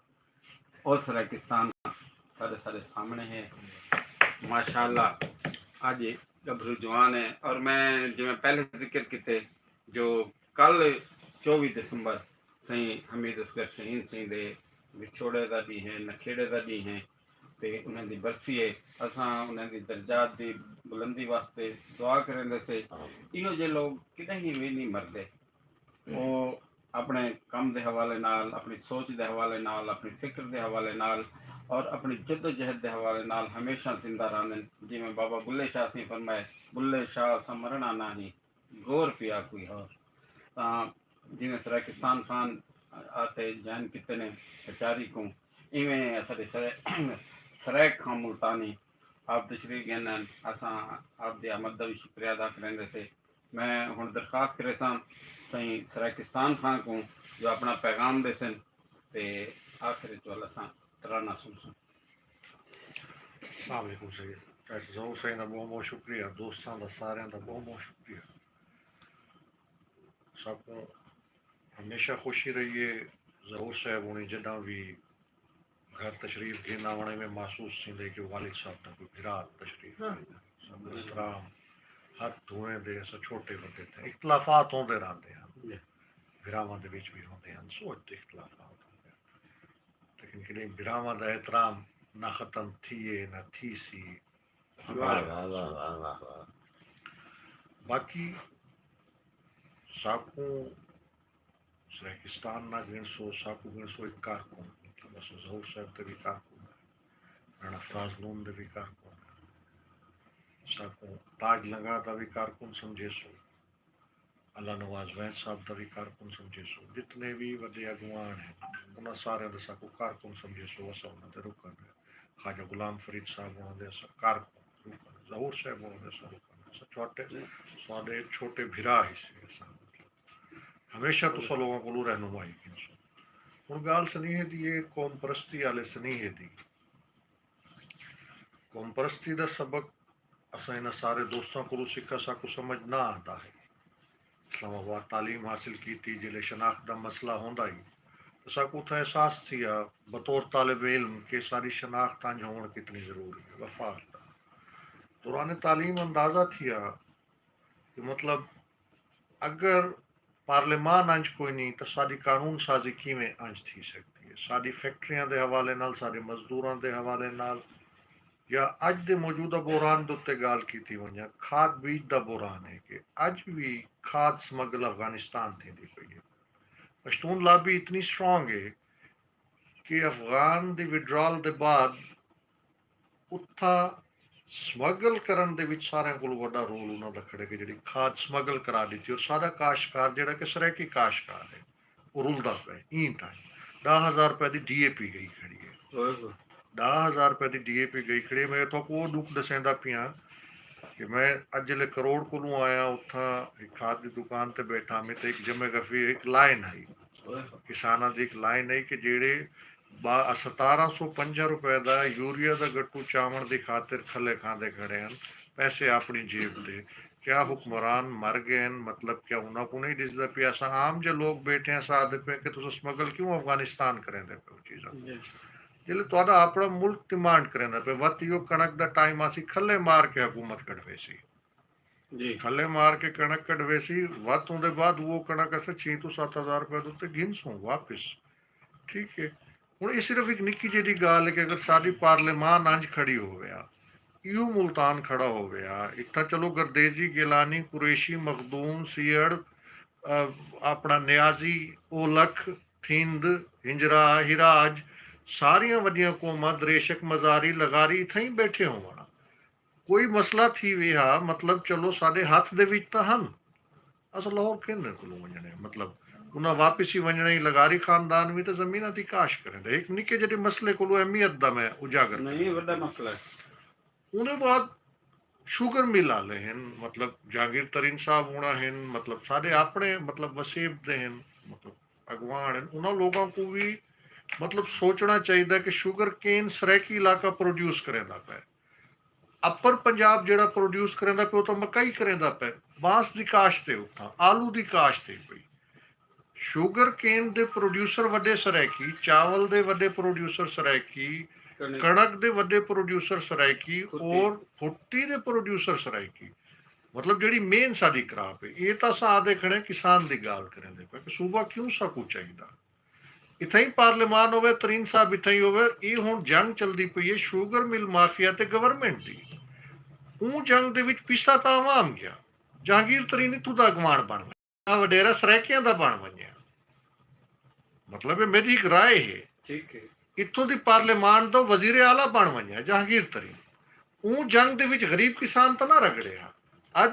او سرائیکستان خان ساݙے ساݙے سامݨے ہے۔ ماشاءاللہ، اڄ ڳبھرو جوان ہے۔ اور میں جیویں پہلے ذکر کیتے جو کل چووی دسمبر سئیں حمید اصغر شاہین سئیں دے وچھوڑے دا ݙینہہ ہے، نکھیڑے دا ݙینہہ ہے، تے انہاں دی برسی ہے۔ اساں انہاں دی درجات دی بلندی واسطے دعا کریندے سے۔ ایہو جے لوگ کݙاہیں وی نہیں مردے۔ او اپݨے کم دے حوالے نال، اپݨی سوچ دے حوالے نال، اپݨی فکر دے حوالے نال اور اپݨی جدوجہد دے حوالے نال ہمیشہ زندہ رہندن۔ جیویں بابا بلے شاہ سئیں فرمائے، بلے شاہ اساں مرݨا نہ ہی، گور پیا کوئی ہور۔ تاں جیویں سرائیکستان خان آتے جوائن کیتے نے کچاری کوں، ایویں اساݙے سرائے-، سرائیک خان ملتانی آپ تشریف گھن ہن، اساں آپ دی آمد دا وی شکریہ ادا کریندے سے۔ میں ہݨ درخواست کریساں سئیں سرائیکستان خان کوں جو اپݨا پیغام ݙیسن تے آخر وچ ول اساں ترانہ سݨسوں۔ السلام علیکم سید۔ ڈاکٹر ظہور سئیں دا ٻہوں ٻہوں شکریہ، دوستاں دا ساریاں دا ٻہوں ٻہوں شکریہ۔ ساکوں ہمیشہ خوشی رہی ہے ظہور صاحب ہوݨی جݙاں وی گھر تشریف گھن آوݨ، ایویں محسوس تھیندے کہ والد صاحب دا کوئی بھرا تشریف ہاں۔ گھن آیا۔ سب احترام، ہتھ دھوئیں دے، اساں چھوٹے وݙے تھے، اختلافات ہوندے رہندے ہن، جی۔ بھراواں دے وچ وی ہوندے ہن، سوچ دے اختلافات ہوندے ہن، لیکن کݙیں بھراواں دا احترام نہ ختم تھیے نہ تھیسی۔ واہ، واہ، واہ، واہ، واہ، واہ۔ باقی ساکوں سرائیکستان نہ ڳݨسو، ساکوں ڳݨسو ہک کارکن، مطلب اساں ظہور صاحب دے وی کارکن ہیں، رانا فراز لون دے وی کارکن ہیں، ساکوں تاج لنگا دا وی کارکن سمجھیسو، اللہ نواز ویس صاحب دا وی کارکن سمجھیسو، جتنے وی وݙے اڳواݨ ہیں انہاں ساریاں دا ساکوں کارکن سمجھیسو، اساں انہاں دے رکن ہیں۔ خواجہ غلام فرید صاحب ہوندے اساں کارکن رکن، ظہور صاحب ہوندے اساں رکن، اساں چھوٹے، ساݙے چھوٹے بھرا ہی سے اساں، مطلب ہمیشہ تساں لوگاں کولوں رہنمائی گھنسوں۔ ہݨ ڳالھ سنیہے دی ہے، قوم پرستی والے سنیہے دی۔ قوم پرستی دا سبق اساں انہاں سارے دوستاں کولوں سکھا، ساکوں سمجھ نہ آندا ہے۔ اسلام آباد تعلیم حاصل کیتی، جیلے شناخت دا مسئلہ ہوندا ہی، تاں ساکوں اتھاں احساس تھیا بطور طالب علم کہ ساݙی شناخت انج ہووݨ کتنی ضروری ہے، وفاق دا۔ دوران تعلیم اندازہ تھیا کہ مطلب اگر پارلیمان انج کوئی نہیں تاں ساݙی قانون سازی کیویں انج تھی سڳدی ہے؟ ساݙی فیکٹریاں دے حوالے نال، ساݙے مزدوراں دے حوالے نال، یا اڄ دے موجودہ بحران دے اتے ڳالھ کیتی ونڄے، کھاد بیج دا بحران ہے کہ اڄ وی کھاد سمگل افغانستان تھیندی پئی ہے۔ پشتون لابی اتنی سٹرانگ ہے کہ افغان دی وڈرال دے بعد اتھاں سمگل کرݨ دے وچ ساریاں کولوں وݙا رول انہاں دا کھڑے کہ جیڑھی کھاد سمگل کرا ݙتی، اور سارا کاشتکار جیڑھا کہ سرائیکی کاشتکار ہے، او رلدا پئے۔ ایں تائیں ݙاہ ہزار روپے دی ڈی اے پی ڳئی کھڑی ہے۔ ݙاہ ہزار روپے دی ڈی اے پی ڳئی کھڑی ہے۔ میں تہاکوں او ݙکھ ݙسیندا پیاں کہ میں اڄ جیلے کروڑ کولوں آیاں، اتھاں ہک کھاد دی دکان تے ٻیٹھا میں تے ہک جمعہ غفیر ہک لائن آئی، کساناں دی ہک لائن آئی کہ جیڑھے با-، ستارہ سو پنجاہ روپے دا یوریا دا گٹو چاوݨ دی خاطر کھلے کھاندے کھڑے ہن، پیسے اپݨی جیب دے۔ کیا حکمران مر ڳئے ہن؟ مطلب کیا انہاں کوں نہیں ݙسدا پیا؟ اساں عام جے لوگ ٻیٹھے ہیں، اساں آہدے پئے کہ تساں سمگل کیوں افغانستان کریندے پئے ہو چیزاں کوں؟ جی۔ جیلے تہاݙا اپݨا ملک ڈیمانڈ کریندا پئے، وت ایہو کݨک دا ٹائم آسی، کھلے مار کے حکومت کڈھویسی۔ جی۔ کھلے مار کے کݨک کڈھویسی، وت اوندے بعد او کݨک اساں چھی توں ست ہزار روپے دے اتے گھنسوں واپس۔ ٹھیک ہے۔ ہݨ اے صرف ہک نکی جیہی ڳالھ ہے کہ اگر ساݙی پارلیمان انج کھڑی ہووے ہا، ایہو ملتان کھڑا ہووے ہا، اتھاں چلو گردیزی، گیلانی، قریشی، مخدوم، سیہڑ، آ، اپݨا نیازی، اولکھ، تھند، ہنجرا، ہراج، ساریاں وݙیاں قوماں، دریشک، مزاری، لغاری اتھائیں ٻیٹھے ہووݨ ہا۔ کوئی مسئلہ تھی ویہا، مطلب چلو ساݙے ہتھ دے وچ تاں ہن، اساں لاہور کیندے کولوں ونڄݨے؟ مطلب انہاں واپس ہی ونڄݨے ہی، لغاری خاندان وی تاں زمیناں دی کاشت کریندے۔ ہک نکے جیہے مسئلے کولوں اہمیت دا میں اجاگر نہیں، کرینداں۔ وݙا مسئلہ ہے۔ انہیں بعد شوگر مل والے ہیں، مطلب جہانگیر ترین صاحب ہونا ہیں، مطلب سارے اپنے مطلب وسیب دے ہیں، مطلب اگوان ہیں، انہاں لوگوں کو بھی مطلب سوچنا چاہیے کہ شوگر کین سرائیکی علاقہ پروڈیوس کریندا پے، اپر پنجاب جڑا پروڈیوس کریندا پے، وہ تو مکئی کریندا پے، بانس دی کاشت ہے اتھاں، آلو دی کاشت ہے پئی۔ شوگر کین دے پروڈیوسر وڈے سرائیکی، چاول دے وڈے پروڈیوسر سرائیکی، کنڑک دے وڈے پروڈیوسر سرائیکی، اور بھٹی دے پروڈیوسر سرائیکی۔ مطلب جڑی مین ساڈی کراپ ہے، یہ تو اساں آدھے کھڑے کسان دی گال کریں دے پے کہ صوبہ کیوں سا کو چاہیدا۔ اتھاں ہی پارلیمان ہوئے، ترین صاحب اتھاں ہی ہوئے، یہ ہن جنگ چلدی پئی ہے شوگر مل مافیا تے گورنمنٹ دی۔ اون جنگ دے وچ پسا تاں عوام گیا، جہانگیر ترین اتھوں دا اگوان بن ونجے، وڈیرا سرائیکیاں دا بن ونجے۔ مطلب یہ میری ایک رائے ہے۔ ٹھیک ہے۔ اتھوں دی پارلیمان دا وزیر اعلیٰ بن ونجے جہانگیر ترین۔ اون جنگ دے وچ غریب کسان تاں نہ رگڑے ہا۔ اج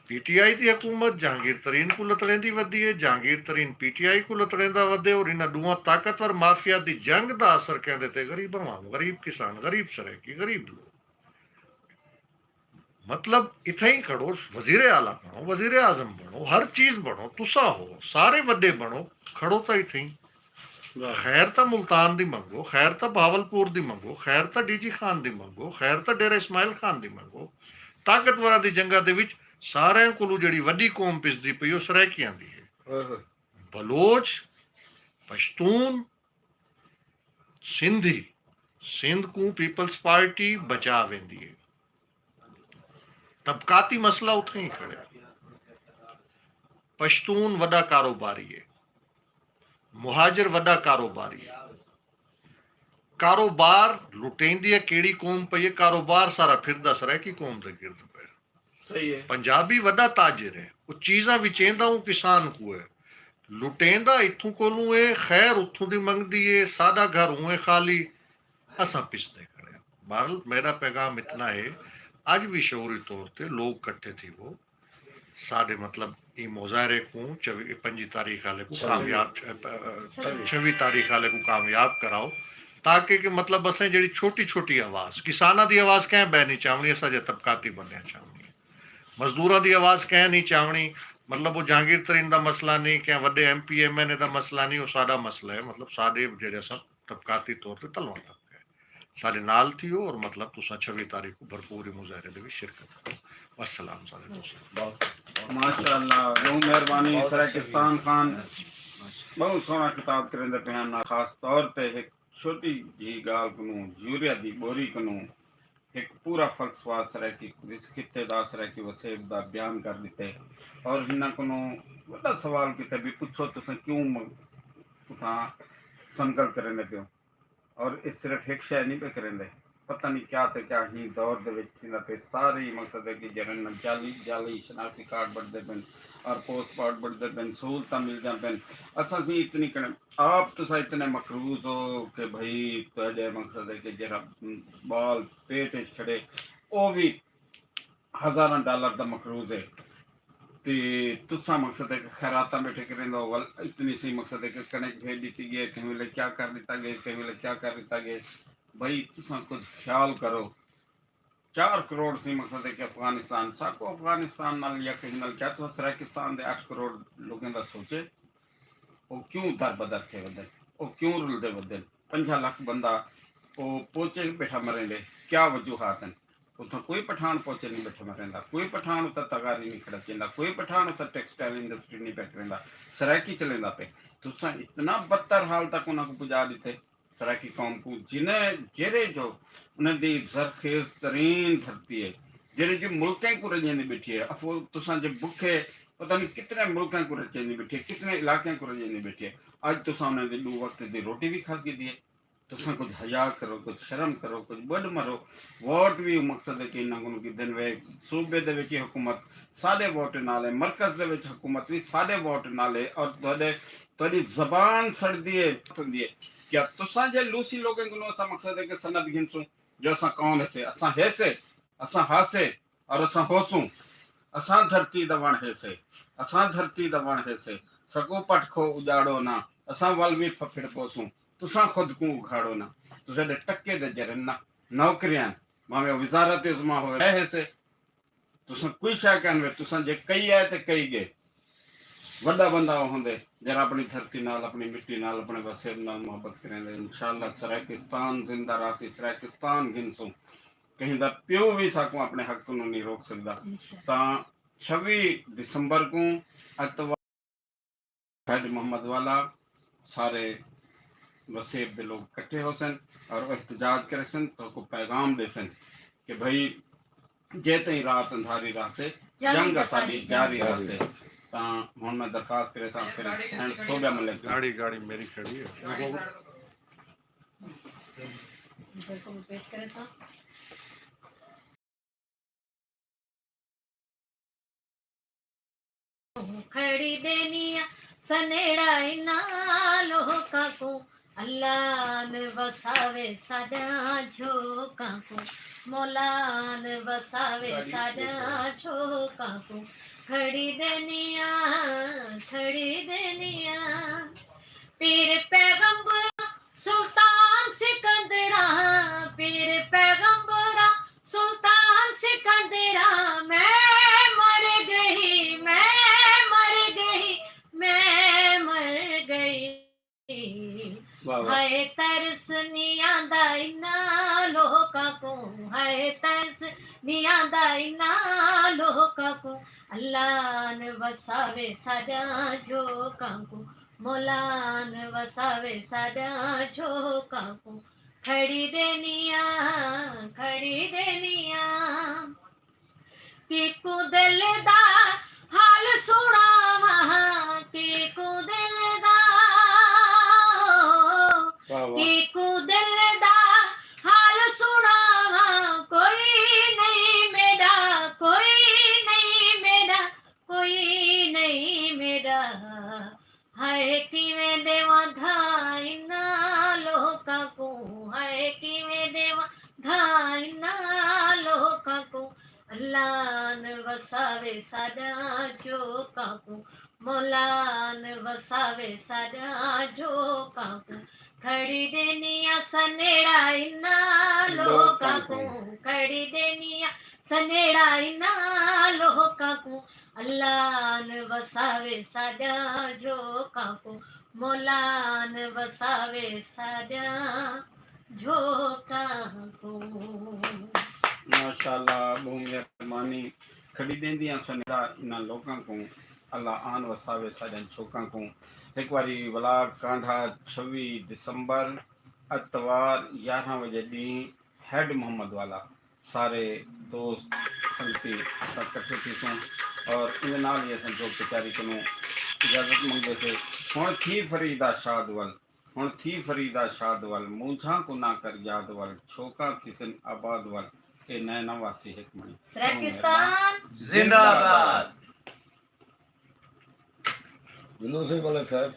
پی ٹی آئی دی حکومت جہانگیر ترین کوں لتڑیندی ودی ہے، جہانگیر ترین پی ٹی آئی کوں لتڑیندا ودے، اور انہاں ݙوہاں طاقتور مافیا دی جنگ دا اثر کیندے تے غریب عوام، غریب کسان، غریب سرائیکی، غریب لوگ۔ مطلب اتھائیں کھڑو، وزیر اعلیٰ بݨو، وزیر اعظم بݨو، ہر چیز بݨو، تساں ہو سارے وݙے بݨو، کھڑو تاں اتھائیں۔ خیر تاں ملتان دی منگو، خیر تاں بہاولپور دی منگو، خیر تاں ڈی جی خان دی منگو، خیر تاں ڈیرہ اسماعیل خان دی منگو۔ طاقتوراں دی جنگاں دے وچ ساریاں کولوں جڑی وڈی قوم پسدی پئی او سرائیکیاں دی ہے۔ بلوچ، پشتون، سندھی، سندھ کوں پیپلز پارٹی بچا ویندی ہے۔ طبقاتی مسئلہ اتھے ہی کھڑے۔ پشتون وڈا کاروباری ہے، مہاجر وڈا کاروباری ہے۔ کاروبار لٹیندی ہے کیڑی قوم پئی ہے؟ کاروبار سارا پھردا سرائیکی قوم دے گرد پئے۔ صحیح ہے۔ پنجابی وڈا تاجر ہے، او چیزاں وچیندا اوں کسان کوں ہے، لٹیندا اتھوں کولوں ہے، خیر اتھوں دی منگدی ہے، ساڈا گھر اوں ہے خالی، اساں پسدے کھڑے ہیں۔ بہرحال میرا پیغام اتنا ہے، اج بھی شعوری طور تے لوگ کٹھے تھی وہ ساڈے مطلب ایں مظاہرے کوں چوی پنجی تاریخ آلے کوں کامیاب، چھوی تاریخ آلے کوں کامیاب کراؤ، تاکہ کہ مطلب اسیں جڑی چھوٹی چھوٹی آواز، کساناں دی آواز کہیں بہ نہیں چاونی، اساں جے طبقاتی بندیاں چاونی ہے۔ مزدوراں دی آواز کہیں نہیں چاونی۔ مطلب وہ جہانگیر ترین دا مسئلہ نہیں، کہیں وڈے ایم پی ایم این اے دا مسئلہ نہیں، وہ ساڈا مسئلہ ہے، مطلب ساڈے جڑے اساں طبقاتی طور تے تلواں طبقہ ہے۔ ساڈے نال تھیو اور مطلب تساں چھوی تاریخ کو بھرپور ہی مظاہرے دے وچ شرکت کرو۔ والسلام سارے دوستاں۔ بہت بہت ماشاءاللہ، بہت مہربانی بہت سرائے اچھا کستان خان۔ بہت سوہنا خطاب کریندے پئے ہن، خاص طور تے ہک چھوٹی جی گال کنوں، یوریا دی بوری کنوں ہک پورا فلسفہ سرائیکی خطے دا، سرائیکی وسیب دا بیان کر ڈتے۔ اور ہناں کنوں وڈا سوال کیتے بھی پچھو تساں کیوں م-، اتھاں سنگل کریندے پیو؟ اور اے صرف ہک شے نہیں پئے کریندے، پتہ نہیں کیا تے کیا ہی دور دے وچ تھیندا پئے۔ سارے ہی مقصد ہے کہ جیڑھے نہ جعلی، جعلی شناختی کارڈ بݨدے پن اور پوسٹ کارڈ بݨدے پن، سہولتاں ملدیاں پن۔ اساں سی اتنی کنے، آپ تساں اتنے مقروض ہو کہ بھئی تہاݙے مقصد ہے کہ جیڑھا ٻال پیٹ وچ کھڑے، او وی ہزاراں ڈالر دا مقروض ہے۔ تے تساں مقصد ہے کہ خیراتاں ٻیٹھے کریندو، ول اتنی سی مقصد ہے کہ کنک بھیج ݙتی ڳئی، کہیں ویلے کیا کر ݙتا ڳئے، کہیں ویلے کیا کر ݙتا ڳئے۔ بھئی تساں کجھ خیال کرو۔ چار کروڑ سی مقصد ہے کہ افغانستان، ساکوں افغانستان نال یا کہیں نال کیا، تساں سرائیکستان دے اٹھ کروڑ لوکیں دا سوچے، او کیوں در بدر تھے ودن، او کیوں رلدے ودن؟ پنجاہ لکھ بندہ او پوچے ٻیٹھا مریندے، کیا وجوہات ہن؟ اتھاں کوئی پٹھان پوچے نہیں ٻیٹھا مریندا، کوئی پٹھان اتھاں تغاری نہیں کھڑا چیندا، کوئی پٹھان اتھاں ٹیکسٹائل انڈسٹری نہیں پیا کریندا، سرائیکی چلیندا پئے۔ تساں اتنا بدتر حال تک انہاں کوں پڄا ݙتے۔ سرائیکی قوم کوں جنہیں جیرھے جو انہیں دی زرخیز ترین دھرتی ہے، جیرھے جو ملکیں کوں رڄیندی ٻیٹھی ہے، افو تساں جو بکھے پتہ نہیں کتنے ملکیں کوں رڄیندی ٻیٹھی ہے، کتنے علاقیں کوں رڄیندی ٻیٹھی ہے، اڄ تساں انہیں دی ݙو وقت دی روٹی وی کھس گھدی ہے۔ تساں کجھ حیا کرو، کجھ شرم کرو، کجھ ٻݙ مرو۔ ووٹ وی مقصد ہے کہ انہاں کوں گھدن وے۔ صوبے دے وچ حکومت ساݙے ووٹ نال ہے، مرکز دے وچ حکومت وی ساݙے ووٹ نال ہے، اور تہاݙے، تہاݙی زبان سڑدی ہے، تھندی ہے۔ کیا تساں جے لوسی لوکیں کنوں اساں مقصد ہے کہ سند گھنسوں جو اساں کون ہسے؟ اساں ہیسے، اساں ہاسے، اور اساں ہوسوں۔ اساں دھرتی دا وݨ ہیسے، اساں دھرتی دا وݨ ہیسے۔ سکوں پٹ کھو اڄاڑو نہ، اساں ول وی پھپھڑ پوسوں۔ تساں خود کوں اگھاڑو نہ۔ تساݙے ٹکے دے جرن نہ، نوکریاں بھاویں وزارت عظمیٰ ہووے، رہے سے۔ تساں کوئی شے کہن وے، تساں جے کئی آئے تے کئی گئے۔ وݙا بندہ او ہوندے جیڑھا اپݨی دھرتی نال، اپݨی مٹی نال، اپݨے وسیب نال محبت کریندے۔ انشاءاللہ سرائیکستان زندہ رہسی، سرائیکستان گھنسوں۔ کہیں دا پیو وی ساکوں اپݨے حق کنوں نہیں روک سڳدا۔ تاں چھوی دسمبر کوں اتوار حج محمد والا سارے وسیب دے لوگ کٹھے ہوسن اور احتجاج کریسن، تہاکوں پیغام ݙیسن کہ بھئی جے تئیں رات اندھاری رہسے، جنگ جنگ اساݙی اساݙی جاری جاری رہسے۔ رہسے۔ تاں ہݨ میں درخواست کریساں پھر سینٹ صوبیہ ملک۔ گاڑی، گاڑی میری کھڑی ہے۔ بالکل پیش کریساں۔ کھڑی ݙینی آں سنیڑا انہاں لوکاں کوں، اللہ ان وساوے ساݙیاں جھوکاں کوں، مولا ان وساوے ساݙیاں جھوکاں کوں۔ کھڑی ݙینی آں، کھڑی ݙینی آں۔ پیر پیغمبر سلطان سکندراں، پیر پیغمبراں سلطان سکندراں، میں مر ڳئی، میں مر ڳئی، میں مر ڳئی۔ واہ واہ۔ ہائے ترس نی آندا انہاں لوکاں کوں، ہائے ترس نی آندا انہاں لوکاں کوں، اللہ ان وساوے ساݙیاں جھوکاں کوں، مولا ان وساوے ساݙیاں جھوکاں کوں۔ کھڑی ݙینی آں، کھڑی ݙینی آں۔ کیکوں دل دا حال سݨاواں، کیکوں دل دا، واہ واہ۔ کیکوں دل دا حال سݨاواں، کوئی نہیں میݙا، کوئی نہیں میݙا، کوئی نہیں میݙا۔ ہائے کیویں ݙیواں دھاں انہاں لوکاں کوں، ہائے کیویں ݙیواں دھاں انہاں لوکاں کوں۔ اللہ ان وساوے ساݙیاں جھوکاں کوں، مولا ان وساوے ساݙیاں جھوکاں کوں۔ کھڑی ݙینی آں سنیڑا انہاں لوکاں کوں، کھڑی ݙینی آں سنیڑا انہاں لوکاں کوں۔ اللہ ان وساوے ساݙیاں جھوکاں کوں، مولا ان وساوے ساݙیاں جھوکاں کوں۔ ماشاءاللہ، ٻہوں مہربانی۔ کھڑی ݙیندی آں سنیڑا انہاں لوکاں کوں، اللہ ان وساوے ساݙیاں جھوکاں کوں۔ ہک واری ولاگ کانڈھا، چھوی دسمبر، اتوار، یارہاں وڄے ݙینہہ، ہیڈ محمد والا۔ سارے دوست سنگتی اساں کٹھے تھیسوں اور ایندے نال ہی اساں جھوک کچاری کنوں اجازت منگدے سے۔ ہݨ تھی فریدا شاد ول، ہݨ تھی فریدا شاد ول، مونجھاں کوں نہ کر یاد ول، جھوکاں تھیسن آباد ول، اے نئے نہ واسی ہک مݨی۔ سرائیکستان زندہ باد۔ جلوس ملک صاحب۔